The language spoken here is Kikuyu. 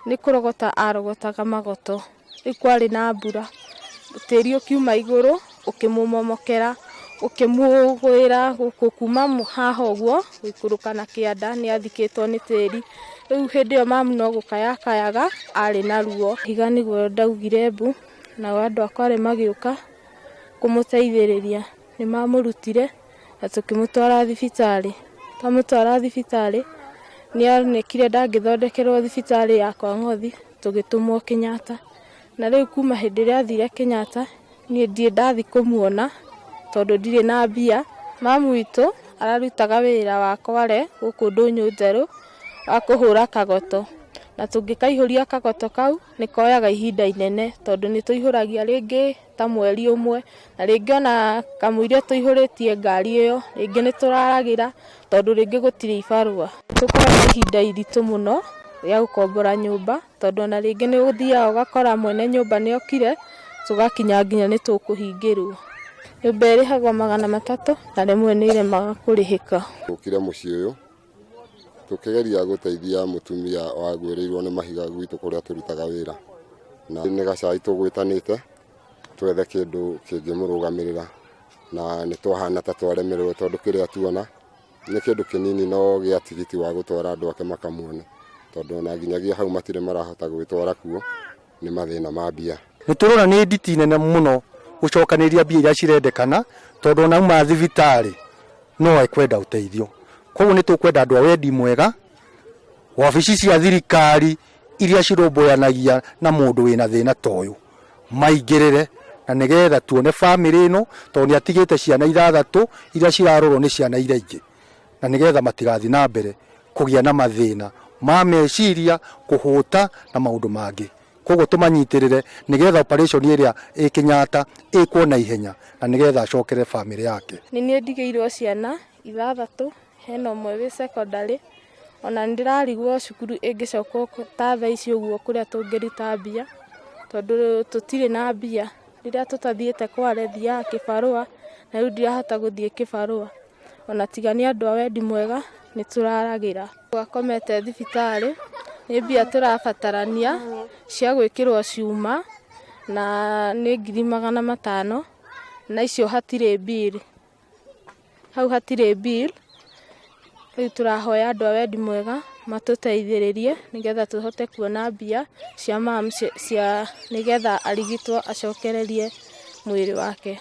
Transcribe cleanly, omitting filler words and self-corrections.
Nĩ kũrogota arogotaga magoto, rĩu kwarĩ na mbura, tĩri ũkiuma igũrũ ũkĩmũmomokera, ũkĩmũgwĩra gũkũ kuma haha ũguo gũikũrũka na kĩanda, nĩ athikĩtwo nĩ tĩri. Rĩu hĩndĩ ĩyo mamu no gũkaya akayaga arĩ na ruo. Higa nĩguo ndaugire mbu, nao andũ a Kware magĩũka kũmũteithĩrĩria. Nĩ mamũrutire na tũkĩmũtwara thibitarĩ. Twamũtwara thibitarĩ, nĩ onekire ndangĩthondekerwo thibitarĩ ya Kwang'othi, tũgĩtũmwo Kenyatta. Na rĩu kuma hĩndĩ ĩrĩa athire Kenyatta, niĩ ndirĩ ndathiĩ kũmuona tondũ ndirĩ na mbia. Mamu witũ ararutaga wĩra wa Kware gũkũ Ndũnyũ Njerũ wa kũhũra kagoto. Na tũngĩkaihũria kagoto kau nĩ koyaga ihinda inene tondũ nĩ tũihũragia rĩngĩ ta mweri ũmwe, na rĩngĩ ona kamũira tũihũrĩtie ngari ĩyo, rĩngĩ nĩ tũraragĩra tondũ rĩngĩ gũtirĩ ibarũa. Tũkoragwo na ihinda iritũ mũno rĩa gũkombora nyũmba tondũ ona rĩngĩ nĩ ũthiaga ũgakora mwene nyũmba nĩ okire, tũgakinya nginya nĩ tũkũhingĩrwo. Nyũmba ĩrĩhagwo 300 na rĩmwe nĩ ĩremaga kũrĩhĩka. Tũkire mũciĩ ũyũ tũkĩgeria gũteithia mũtumia wagwĩrĩirwo nĩ mahiga gwitũ kũrĩa tũrutaga wĩra, na nĩ gacai tũgwĩtanĩte twethe kĩndũ kĩngĩmũrũgamĩrĩra, na nĩ twahana ta twaremererwo tondũ kĩrĩa tuona nĩ kĩndũ kĩnini no gĩa tigiti wa gũtwara andũ ake makamuone, tondũ ona nginyagia hau matirĩ marahota gwĩtwara kuo nĩ mathĩna ma mbia. Nĩ tũrona nĩ nditi nene mũno gũcokanĩrĩria mbia iria cirendekana tondũ ona auma thibitarĩ no ekwenda ũteithio. Koguo nĩ tũkwenda andũ a wendi mwega, wabici cia thirikari iria cirũmbũyanagia na mũndũ wĩna thĩna ta ũyũ maingĩrĩre na nĩgetha tuone bamĩrĩ ĩno tondũ nĩ atigĩte ciana ithathatũ iria cirarorwo nĩ ciana iria ingĩ na nĩgetha matigathiĩ na mbere kũgĩa na mathĩna ma meciria, kũhũta na maũndũ mangĩ. Koguo tũmanyitĩrĩre nĩgetha operation ĩrĩa ĩ Kenyatta ĩkwo na ihenya na nĩgetha acokerere bamĩrĩ yake. Nĩ niĩ ndigĩirwo ciana ithathatũ, hena ũmwe wĩ cekondarĩ, ona nĩ ndĩrarigwo cukuru ĩngĩcokwo ta thaa ici ũguo kũrĩa tũngĩruta mbia, tondũ tũtirĩ na mbia. Rĩrĩa tũtathiĩte Kware thiaga kĩbarũa, na rĩu ndirahota gũthiĩ kĩbarũa. Ona tiga nĩ andũ a wendi mwega nĩ tũraragĩra. Akomete thibitarĩ, nĩ mbia tũrabatarania cia gwĩkĩrwo cuma na nĩ 500,000 na icio hatirĩ bill, hau hatirĩ bill, rĩu tũrahoya andũ a wendi mwega matũteithĩrĩrie nĩgetha tũhote kuona mbia cia mum cia nĩgetha arigitwo acokererie mwĩrĩ wake.